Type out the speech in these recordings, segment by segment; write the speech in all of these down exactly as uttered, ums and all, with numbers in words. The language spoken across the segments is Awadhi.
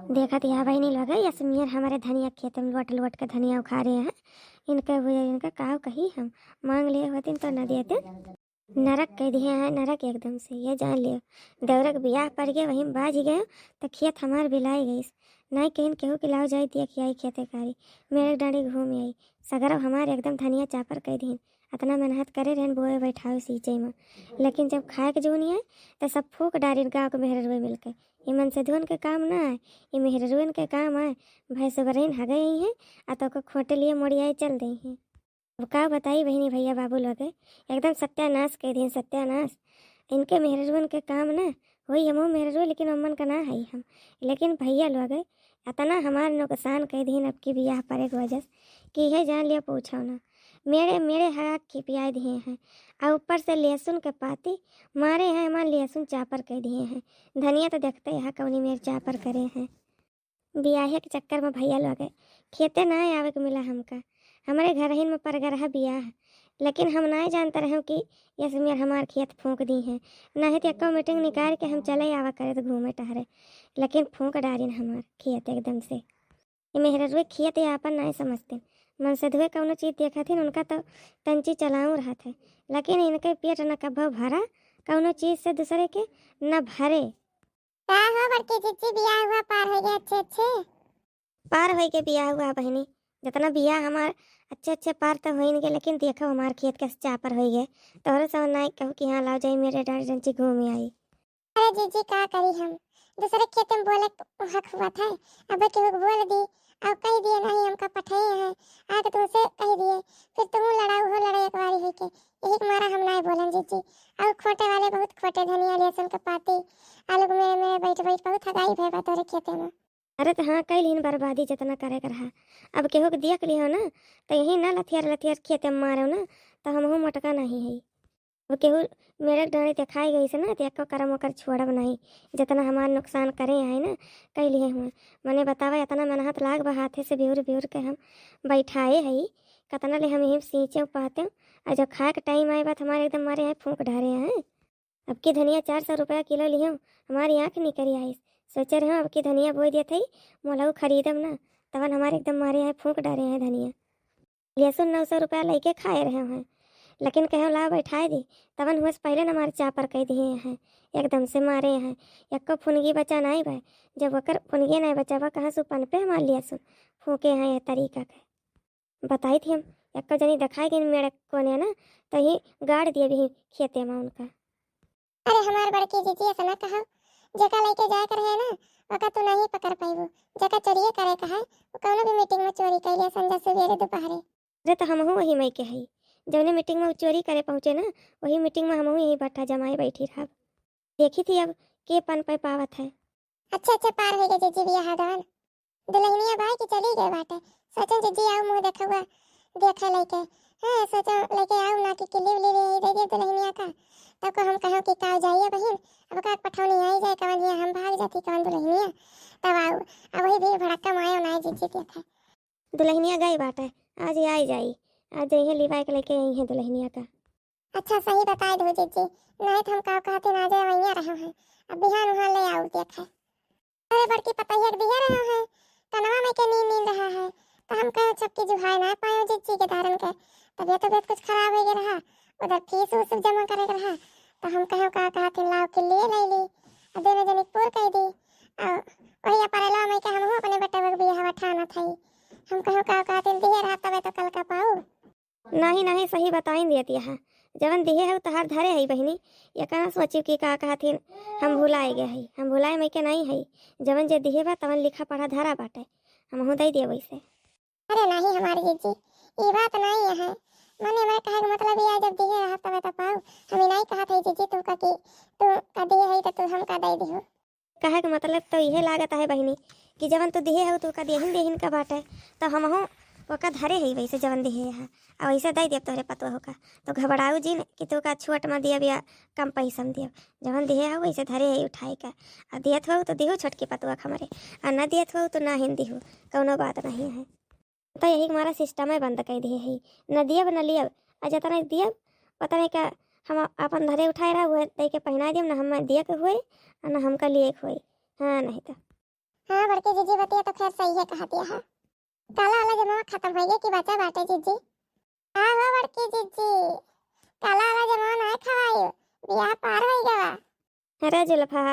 देखत या बहिनी लोग, यस मेर हमरे धनिया खेते में लोट लोट के धनिया उखारे हैं। इनके वजह, इनके काव कही हम, मांग लिए होतिन तो न देते। नरक कह दिए हैं, नरक एकदम से, ये जान लियो। देवरक बियाह पर गए, वहीं बाज गए, तो खेत हमार बिलाई गईस। नाई कहिन केहू के लाओ जाई दिया कि आई खेते कारी, मेरे डाड़ी घूम आई। सगरव हमार एकदम धनिया चापर कह दिहन। अतना मेहनत करे रहन बोए बैठावे सींचे में, लेकिन जब खाए के जो नहीं आए, तो सब फूक डारिन गाँव के मेहररुए मिलके। ये मनसेधुअन के काम ना है, ये मेहररुअन के काम है। भैंस बरइन हगे ही हैं, आ तो को खोटे लिए मोड़ियाए चल दे हैं। अब का बताई बहिनी भैया बाबू लोग, एकदम सत्यानाश कह दिहन, सत्यानाश। इनके मेहररुअन के काम ना होई, हमहू मेहररुए, लेकिन अम्मन का ना हई हम। लेकिन भैया लोग अतना हमार नुकसान कह दिहन अब की बियाह परे के वजह से कि यह जान लिया पूछो ना। मेरे, मेरे हगा खिपियाए दिए हैं, और ऊपर से लहसुन के पाती मारे हैं, हमार लहसुन चापर कह दिए हैं। धनिया तो देखते यहाँ कौनी मेर चापर करे हैं। बियाहे के चक्कर में भैया लोग खेते ना आवे के मिला हमका। हमरे घरहिन में परगरहा बियाह, लेकिन हम ना जानते रहे कि यस मेर हमार खेत फूंक दी हैं। नहीं तो एको मीटिंग निकाल के हम चले आवा करे तो घूमे टहरे, लेकिन फूंक डारिन हमार खेत एकदम से। ये मेहररुए खेत ये आपन नाय समझते। मनसेधुए कौनो चीज देखत हिन, उनका तो तंची चलाऊ रहत है, लेकिन इनके पेट न कभो भरा कौनो चीज से दूसरे के न भरे। का हो बड़की जिज्जी, बियाह हुआ पार हो गए अच्छे अच्छे? पार हो गए बियाह हुआ बहिनी, जितना बियाह हमार अच्छे अच्छे पार तो होइन गए, लेकिन देखो हमार खेत के चापर हो गए। तोहरे सब नाय कहू कि हाँ लाओ जाई मेरे डाड़ी डंची घूमे आई। अरे जीजी, का करी हम, दूसरे खेत में बोले हक हुआ था, अब केहू के बोल दी और कह दिए नहीं हमका पठाए हैं, आके तुमसे कह दिए, फिर तुम लड़ाऊ हो लड़ाई एक बारी है के, यही के मारा हम नहीं बोलन जीजी। और खोटे वाले बहुत खोटे, धनिया लहसुन के पाती, आलू के मेरे मेरे बैठ बैठ बहुत हगाई भय बा तोरे खेते में। अरे तो हाँ, कैल हिन बर्बादी जितना करे के रहा, अब केहू के देख लिहो ना, तो यही ना लथियर लथियर खेते में मारो ना, तो हमहू मोटका नहीं है। अब केहू मेरे डांडी देखाई गई से ना, तो एको करम ओकर छोड़ब नहीं। जितना हमार नुकसान करे आए ना, कई लिए हुए। मने बतावा, इतना मेहनत लाग बा, हाथे से बिहुर बिहुर के हम बैठाए हई, कतना ले हम यहीं सींचे पाते, और जब खाए के टाइम आए बा, तो हमारे एकदम मारे आए फूंक डारे हैं। अब की धनिया चार सौ रुपया किलो लिहो, हमारी आँख निकरी आइस। सोचे रहे अब की धनिया बोई देत हई, मोलऊ खरीदम ना, तवन हमारे एकदम मारे आए फूंक डारे हैं धनिया। लहसुन नौ सौ रुपया लइके खाए रहे हैं, लेकिन कहे ला बैठाए दी, तवन हुए से पहले न मारे चापर कह दिए हैं, एकदम से मारे हैं। एको फुनगी बचा नहीं बा, जब ओकर फुनगी नहीं बचा बा, कहाँ से पनपे हमार लहसुन फूके हैं यह तरीका के। बताई थी हम, एको जनी देखाए गई मेरे कोने ना, तो ही गाड़ दिए भी खेते में उनका। अरे हमार बड़की जीजी, ऐसा ना कहो, जेका लइके जाए के रहे ना, ओका तू नहीं पकड़ पाइबू। जेका चोरिये करे का है, वो कौनो भी मीटिंग में चोरी कर लिया, संझा सुबेरे दोपहरे। अरे तो हमहू वही मई के हई, जौने मीटिंग में वो चोरी करे पहुँचे ना, वही मीटिंग में हमहू यही बट्ठा जमाए बैठी रहब। देखी थी अब के पन पे पावत है। अच्छा अच्छा, पार हो गए जीजी बियाह हदवन। दुल्हनिया भाई के चली गए बाटे। सोचन जीजी आओ मुँह देखुआ देखे लइके। हाँ, सोचो लइके आओ ना कि किल्ली उल्ली ले आई दे दे दुल्हनिया का। तब को हम कहो कि का जाइए बहिन, अब का पठौनी आई जाए, कवन हिया हम भाग जाती, कवन दुल्हनिया। तब आओ, अब वही भीड़ भड़क्का में आयो ना जीजी देखे। दुल्हनिया गई बाटे, आज ही आई जाई, आज जइहे लिवाए के लइके आई है दुल्हनिया का। अच्छा, सही बताए दो जीजी, नहीं तो हम का कहते ना जाए वहीं रहे हैं। अब बिहान उहान ले आओ देखे। अरे बड़की पतैया के दिहे रहे हैं, कनवा में के नींद नींद रहा है, तो हम कहे छपकी जुहाए ना पायो जीजी के दारन के, तबियत तबियत कुछ खराब हो गया रहा, उधर फीस उस जमा करे के रहा, तो हम कहे का कहते लाओ के लिए ले ली, और दोनों जने पूर कह दी, और वही अपरेलवा में के हमहू अपने बेटवा के बियाह ठाना था। हम कहे का कहते दिहे रहा तबे तो कल का पाऊ। नहीं, नहीं, सही बताइन दियत यहाँ। जवन दिहे हउ तहार धरे हई बहिनी, ये का सोचिउ कि का कहथिन, हम भुलाए गए हई। हम भुलाए मई के नहीं हई। जवन जे दिहे बा, तवन लिखा पढ़ा धरा बाटे। हमहू दई दिए वैसे। अरे नहीं, हमारी जीजी, ई बात नहीं है। मने हमारे कहे के मतलब ये है, जब दिहे रहा तबे तो पाऊ। हम ई नहीं कहत हई जीजी, तू का कि तू का दिहे हई तो तू हमका दई दिहो। कहे के मतलब तो इहे लागत है बहिनी कि जवन तू दिहे हउ, तू का देहिन देहिन का बाटे, तो हमहू ओका धरे हई वैसे जवन दिहे है, आ वैसे दई देब तोहरे पतोह का। तो घबराऊ जिन कि तू का छोट में दियब या कम पैसा में दियब, जवन दिहे हउ वैसे धरे हई उठाई का। आ दियत हउ तो दिहू छोटकी पतोह का हमरे, आ ना दियत हउ तो ना हिन दिहू, कौनो बात नहीं है। तो यही के मारा सिस्टम है बंद कर दिए है, न दियब न लियब, आ जतना दियब ओतने का हम अपन धरे उठाए रहा, वह दे के पहना दियब, न हम दिए के हुए, आ न हमका लिए के हुए। हाँ, नहीं तो। हाँ बड़की जीजी, बतिया तो खैर सही है कहतिया है। काला वाला जमवा खत्म होइ गया कि बचा बाटे जीजी? हाँ हो बड़की जीजी, काला वाला जमवा नाहीं खवाई, बियाह पार होइ गवा। अरे जुल्फा,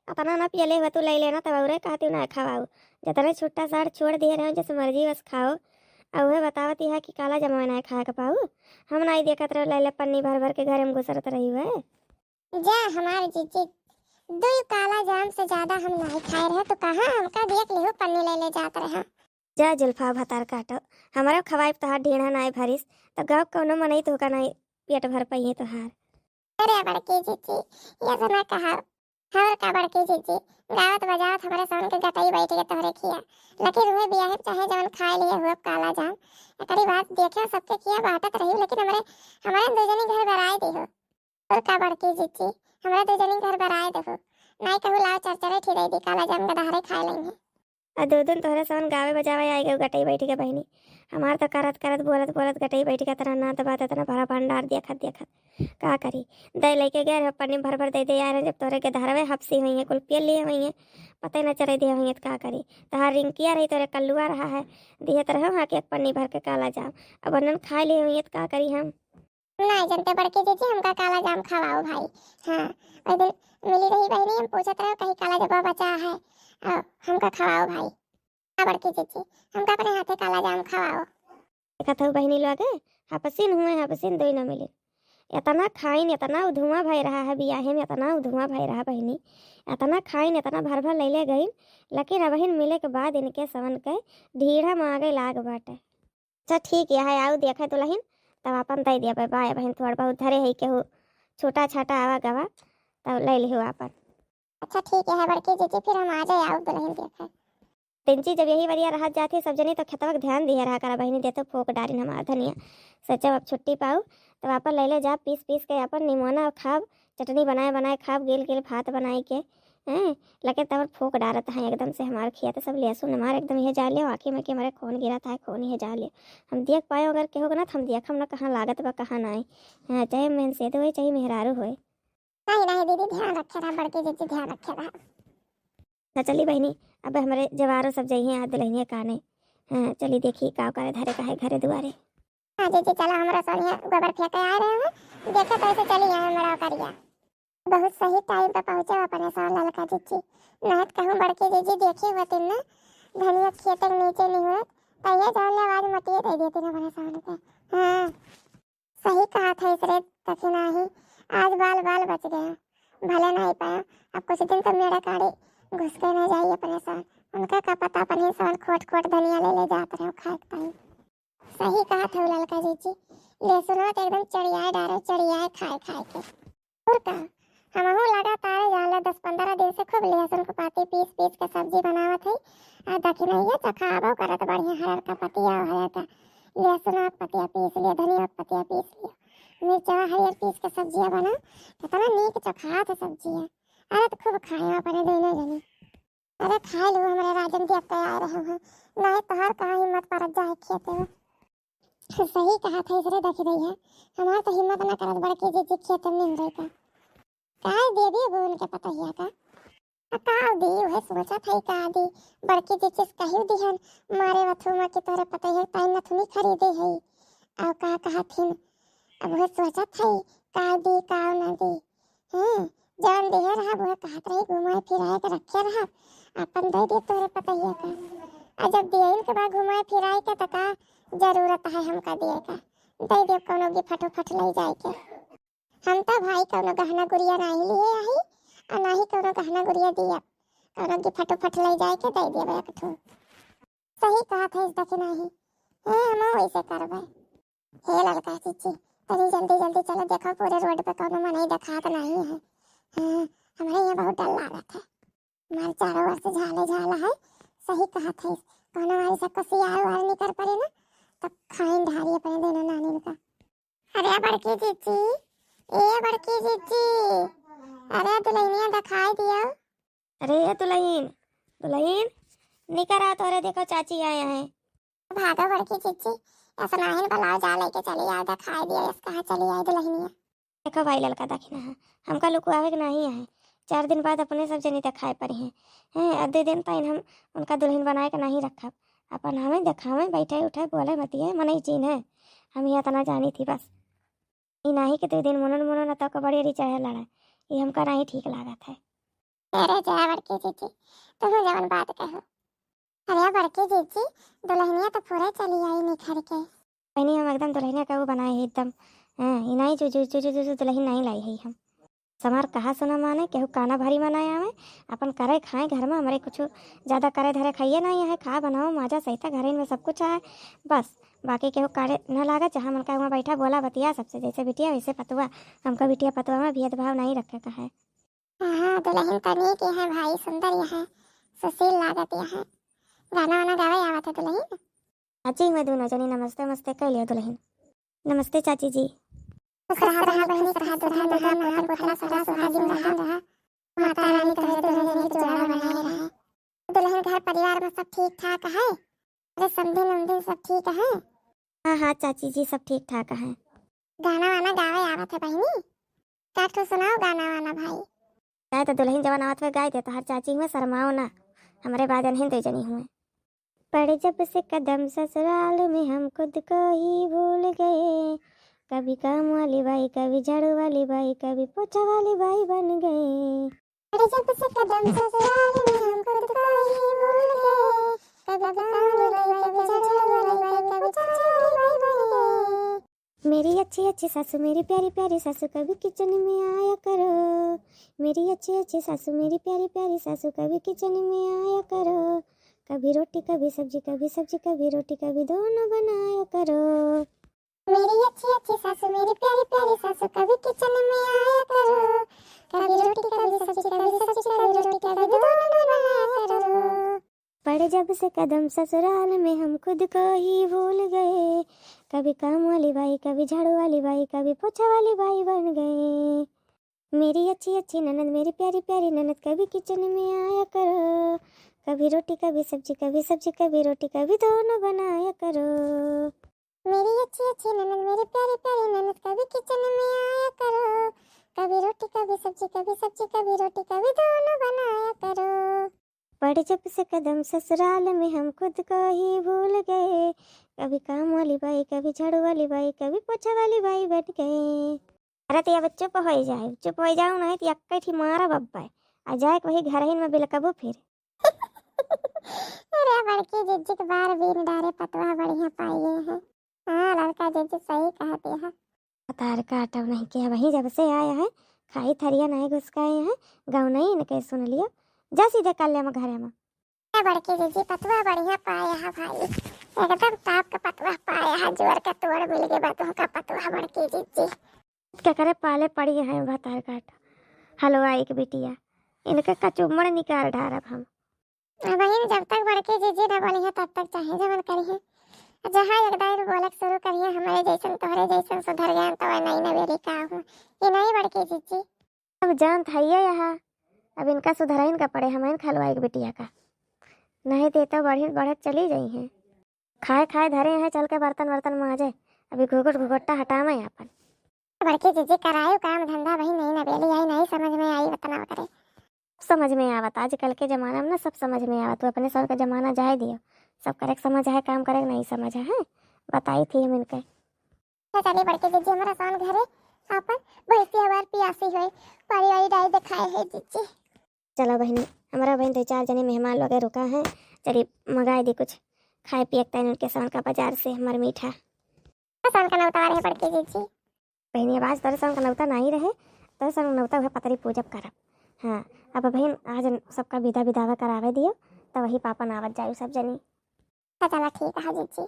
अतना ना पियले हुआ तू, लइ लेना तब औरे कहती ना खवाऊ। जतने छुट्टा सार छोड़ दिए रहे, जस मर्जी बस खाओ। आ उहे बतावत है कि काला जमवा नाहीं खाए के पाऊ। हम नाहीं देखत रहे, लइ ले पन्नी भर भर के घरे में घुसरत रही हुए। जा हमार जीजी, दुई काला जाम से ज्यादा हम नाहीं खाए रहे, तो कहाँ हमका देख लिहू पन्नी लइ ले जात रहे। जा जुल्फा भतार काटो, हमरा खवाई तोहार ढीढ़ा नाहीं भरिस, तो गाँव कौनो मनई तोहका नाहीं पेट भर पइहे तोहार। अरे बड़की जीजी, ये तो ना कहा। और का बड़की जीजी, गावत बजावत हमरे सन के गटई बैठ के तोहरे खिया, लेकिन हुए बियाहे चाहे जवन खाए लिए हुए काला जाम, एकरी बात देखे सबके खिया बांटत रही, लेकिन हमरे, हमरे दू जनी घर बराए दिहो। और का बड़की जीजी, हमरे दू जनी घर बराए दिहो, नाहीं कहू लाओ चरचरे ठिरई दी, काला जाम गदहरे खाए लेंगे। आ दो दिन तोहरे सवन गावे बजावे आई गए गटई बैठ के बहिनी। हमार तो करत करत, बोलत बोलत गटई बैठ के इतना नात बात, इतना भरा भंडार देखत देखत का करी। दे लेके गए रहे, पन्नी भर भर दे दे आए रहे। जब तोहरे के धरवे हपसी हुई है, कुल पियल लिए हुई है, पता ही ना चले दिए हुई है, तो का करी। तोहार रिंकिया रही, तोहरे कल्लुआ रहा है, दिहत रहो हाँ के एक पन्नी भर के काला जाम। अब उन्हन खाए लिए हुई है, तो का करी हम। नाहीं जनते बड़की जीजी, हमका काला जाम खवाओ भाई। हाँ, ओइ दिन मिली रही बहिनी, हम पूछत रहे कहीं काला जबा बचा है, आ, हमका खवाओ भाई। हाँ बड़की जीजी, हमका अपने हाथे काला जाम खवाओ। देखत हऊ बहिनी लोगे, हपसिन हुए हपसिन दोई न मिलिन। इतना खाइन, इतना धुआं भय रहा है बियाहे में, इतना धुआं भय रहा बहिनी, इतना खाइन, इतना भर भर लैले गइन, लेकिन अबहिन मिले के बाद इनके सवन के ढीढ़ा मागे लाग बाटे। अच्छा ठीक है, आऊ देखे दुलहिन, तब आपन दे दिया बाय, बहिन थोड़ बहुत धरे है केहू छोटा छाटा आवा गवा, तब ले लिहो आपन। अच्छा ठीक है बड़की जीजी, फिर हम आ जाए आऊ दुलहिन देखे। तिनची जब यही बरिया रहत जात ही सब जनी, तो खेतवा के ध्यान दिहे रहा करा बहिनी, देतो फोक डारिन हमार धनिया। सोचब अब छुट्टी पाऊ, तब आपन ले ले जा पीस पीस के आपन निमोना खाब, चटनी बनाए बनाए खाब, गिल गिल भात बनाए के। हैं, लेकिन तब फोक डारत हैं एकदम से हमार खिया, तो सब लहसुन हमार एकदम यह जा लियो, आँखी में कि हमारे खून गिरत है, खून यह जा लियो। हम देख पाए अगर केहू के ना, तो हम देखम ना कहाँ लागत बा, कहाँ नाई। हाँ, चाहे मेहनसेद होए, चाहे मेहरारू होए। नहीं, नहीं दीदी, ध्यान रखे रहा, बड़की जीजी ध्यान रखे रहा। अच्छा चली बहिनी, अब हमरे जवारो सब जइहे आ दुलहिनिया काने। हाँ, चली देखी का करे धरे का है घरे दुआरे। हाँ जीजी, चला हमरा सोनिया गोबर फेंके आए रहे हैं, देखे तो ऐसे चली आए मड़वा करिया। बहुत सही टाइम पे पहुँचे अपने सान ललका जीजी। नहीं तो कहूँ बड़की जीजी देखी होती ना, धनिया खेत के नीचे नहीं हुए, तो ये जान ले आवाज मटिए दे देती ना अपने सान पे। हाँ, सही कहा था इसरे दखिनाही, आज बाल बाल बच गया, भले नहीं पाया। अब कुछ दिन तो मेरा काड़ी घुस के ना जाइए अपने सान, उनका का पता अपने सान खोट खोट धनिया ले ले जात रहे खाए के पाई। सही कहा था ललका जीजी, लहसुनवा तो एकदम चढ़ियाए डारो, चढ़ियाए खाए खाए के। और का, हमहू लगातार जान ला दस पन्द्रह दिन से खूब लहसुन के पाती पीस पीस के सब्जी बनावत है। आ दखिनैया चखाबो करत बढ़िया हरर का पतिया, हरर का लहसुन के पतिया पीस लिया, धनिया के पतिया पीस लिया, मिर्चवा हरियर पीस के सब्जिया बना, कितना नीक चखात है सब्जिया। अरे तो खूब खाए अपने दोनों जनी। अरे खाए लो हमरे राजन जी, अब तो आए रहे हैं, नहीं तोहार कहाँ हिम्मत परत जाए खेते में। सही कहा था इसरे दखिनैया, हमार तो हिम्मत ना करत बड़की जीजी खेते में निमरे का। का देबी अब उनके पतोहिया का? आ का दी, उहे सोचत हई का दी, बड़की जीजी से कही दिहन मारे वथुमा कि तोहरे पतोहिया ताई नथुनी खरीदे हई। और का कहथिन, अब उहे सोचत हई का दी का ना दी। हैं, जौन दिहे रहब उहे कहत रही, घुमाए फिराए के रखे रहब, अपन दे दे तोहरे पतोहिया का। आ जब दियन के बाद घुमाए फिराए के, त का जरूरत है हमका दिए का? दे दे कौनो गिफट उफट ले जाए के। हम तो भाई कौनो गहना गुरिया नाही लिए आई, आ नाही कौनो गहना गुरिया दिया, कौनो गिफट उफट ले जाए के दे देबे एक ठो। सही कहा था इस दखिनाही, हे हम वैसे करबे। हे ललका जीजी, तनी जल्दी जल्दी चलो, देखो पूरे रोड पे कौनो मनई देखात नहीं है। हाँ, हमरे यहाँ बहुत डर लागत है, हमारे चारों ओर से झाले झाला है। सही कहा था इस, कौनो हमारी सबको सियार उआर निकर पड़े ना, तब खाइन ढारी अपने दोनों नानिन का। अरे बड़की जीजी, ए बड़की जीजी, अरे दुलहिनिया देखाई दियो। अरे ए दुलहिन, दुलहिन, निकर आ, तोरे देखो चाची आए हैं। भागो बड़की जीजी, असनाहिन बुलाओ जा लेके चली आओ, देखाई दियो, इस कहाँ चली आई दुलहिनिया। देखो भाई ललका दखिना है, हमका लुकुआवे के नहीं है, चार दिन बाद अपने सब जनी देखाए पड़ी हैं। हैं, अब दे दिन ताइन हम उनका दुलहिन बनाए के नहीं रखब। अपन हमें देखावे, बैठे उठे, बोले मतिए, मनई चीन्हे। हम ही इतना जानी थी बस। ई नाही कि दो दिन मुनन मुनन तक बड़ी री चाहे लड़े, ई हमका नहीं ठीक लागत है। अरे जा बड़की जीजी, तुम जवन बात कहो। अरे बड़की जीजी, दुलहिनिया तो पूरे चली आई निखर के। बहनी, हम एकदम दुलहिनिया का वो बनाए है एकदम। हाँ, ई नहीं जो, जो, जो, जो, जो, जो दुलहिन नहीं लाई है हम। समार कहा सुना माने, केहू काना भरी मनाए आवे, अपन करे खाए घर में, हमरे कुछ ज्यादा करे धरे खाइए नहीं है, खा बनाओ, माजा सहिता घरे में सब कुछ आए, बस। बाकी केहू करे न लागे, जहाँ मन का वहाँ बैठा, बोला बतिया सबसे, जैसे बिटिया वैसे पतुआ। हमका बिटिया पतुआ में भेदभाव नहीं रखे का है। हाँ, दुलहिन तो नीक है भाई, सुंदर है, सुशील लागत है। गाना वाना गावे आवत है दुलहिन? चाची, मैं दोनों जनी नमस्ते, नमस्ते कह लिया दुलहिन। नमस्ते चाची जी। खुश रहा, रहा बहनी, खुश रहा, दुल्हा, दुल्हा, नहा, पोता, सदा सुहागिन रहा, रहा। माता रानी तोहरे दोनों जनी के जोड़ा बनाए रहे। दुलहिन, घर परिवार में सब ठीक ठाक है? अरे समधिन उमधिन सब ठीक है? हाँ, हाँ चाची जी, सब ठीक ठाक है। गाना वाना गावे आवत है बहनी? का ठो सुनाओ गाना वाना भाई। गाए तो दुलहिन जवन आवत हुए गाए दे, तोहार चाची हुए, शर्माओ ना, हमरे बाद अनहिन दो जनी हुए। पड़े जब से कदम ससुराल में हम खुद को ही भूल गए, कभी काम वाली बाई, कभी झाड़ू वाली बाई, कभी पोछा वाली बाई बन गए। पड़े जब से कदम ससुराल में हम खुद को ही भूल गए, कभी काम वाली बाई, कभी झाड़ू वाली बाई, कभी पोछा वाली बाई बन गए। मेरी अच्छी अच्छी सासू, मेरी प्यारी प्यारी सासू, कभी किचन में आया करो। मेरी अच्छी अच्छी सासू, मेरी प्यारी प्यारी सासू, कभी किचन में आया करो। कभी रोटी कभी सब्जी, कभी सब्जी कभी रोटी, कभी दोनों बनाया करो। मेरी अच्छी अच्छी सासू, मेरी प्यारी प्यारी सासू, कभी किचन में आया करो। कभी रोटी कभी सब्जी, कभी सब्जी कभी रोटी, कभी दोनों बनाया करो। पड़े जब से कदम ससुराल में हम खुद को ही भूल गए, कभी काम वाली बाई, कभी झाड़ू वाली बाई, कभी पोछा वाली बाई बन गए। मेरी अच्छी अच्छी ननद, मेरी प्यारी प्यारी ननद, कभी किचन में आया करो। कभी रोटी कभी सब्जी, कभी सब्जी कभी रोटी, कभी दोनों बनाया करो। मेरी अच्छी अच्छी ननद, मेरी प्यारी प्यारी ननद, कभी किचन में आया करो। कभी रोटी कभी सब्जी, कभी सब्जी कभी रोटी, कभी दोनों बनाया करो। पड़े जब से कदम ससुराल में हम खुद को ही भूल गए, कभी काम वाली बाई, कभी झाड़ू वाली बाई, कभी पोछा वाली बाई बन गए। अरे तो अब चुप हो जाए, चुप हो जाओ, नहीं तो एक्कै ठी मारब अब्बै। आ जाए के वही घरहिन में बिलकबू फिर। अरे बड़की जिज्जी के बार बीन डारे पतवा बढ़िया पाइए है। हाँ, लड़का जिज्जी सही कहते हैं। पतार काटब नहीं के वहीं जब से आया है, खाई थरिया नहीं घुसकाए हैं, गाँव नहीं इनके सुन लियो, जा सीधे कर ले हम घरे में। ए बड़की जिज्जी, पतवा बढ़िया पाया है भाई, एकदम टाप का पतवा पाया है, जोर का तोड़ मिल गए बतोह का पतवा बड़की जिज्जी। के करे पाले पड़ी है भतार काट हलवाई के बिटिया, इनके कचुम्मड़ निकाल डारब हम। अब बहिन, जब तक बड़की जिज्जी न बोली है तब तक चाहे जवन करी है, जहाँ एक दाई बोले के शुरू करिए, हमारे जैसन तोहरे जैसन सुधर गए तो वह नहीं नवेली का हूँ, ये नहीं बड़की जिज्जी। अब जानत हइये यहाँ, अब इनका सुधरइन का पड़े, हमइन खलवाई के बिटिया का, नहीं तो, तो बढ़िन बढ़त चली जाई हैं। खाए खाए धरे हैं, चल के बर्तन वर्तन माजे, अभी घुघुट घुघुट्टा हटावे आपन। बड़की जिज्जी करायो काम धंधा, वही नहीं नवेली आई, नहीं समझ में आई, वतना करे। समझ में आवत, आजकल के जमाना में ना सब समझ में आवत। तू अपने सन का जमाना जाए दियो, सब करे के समझ है, काम करे के नहीं समझ है, हैं? बताई थी हम इनके। ले चली बड़की जिज्जी, हमारा सन घरे आपन भैंसिया बार पियासी होए, पानी वाली डाई दिखाए है जिज्जी। चलो बहनी, हमारा बहन दो चार जने मेहमान लोग रुका है, चली मंगाए दी कुछ खाए पिए के तैन उनके सन का बाजार से हमार मीठा। सन का नौता रहे बड़की जिज्जी। बहनी, अब आज तोरे सन का नौता नहीं रहे, तोरे सन का नौता वह पतरी पूजब करब। हाँ, अब बहन आज सबका विदा विदावा करावे दियो, तब वही पापन आवत जायु सब जनी। तो चला ठीक है जिज्जी।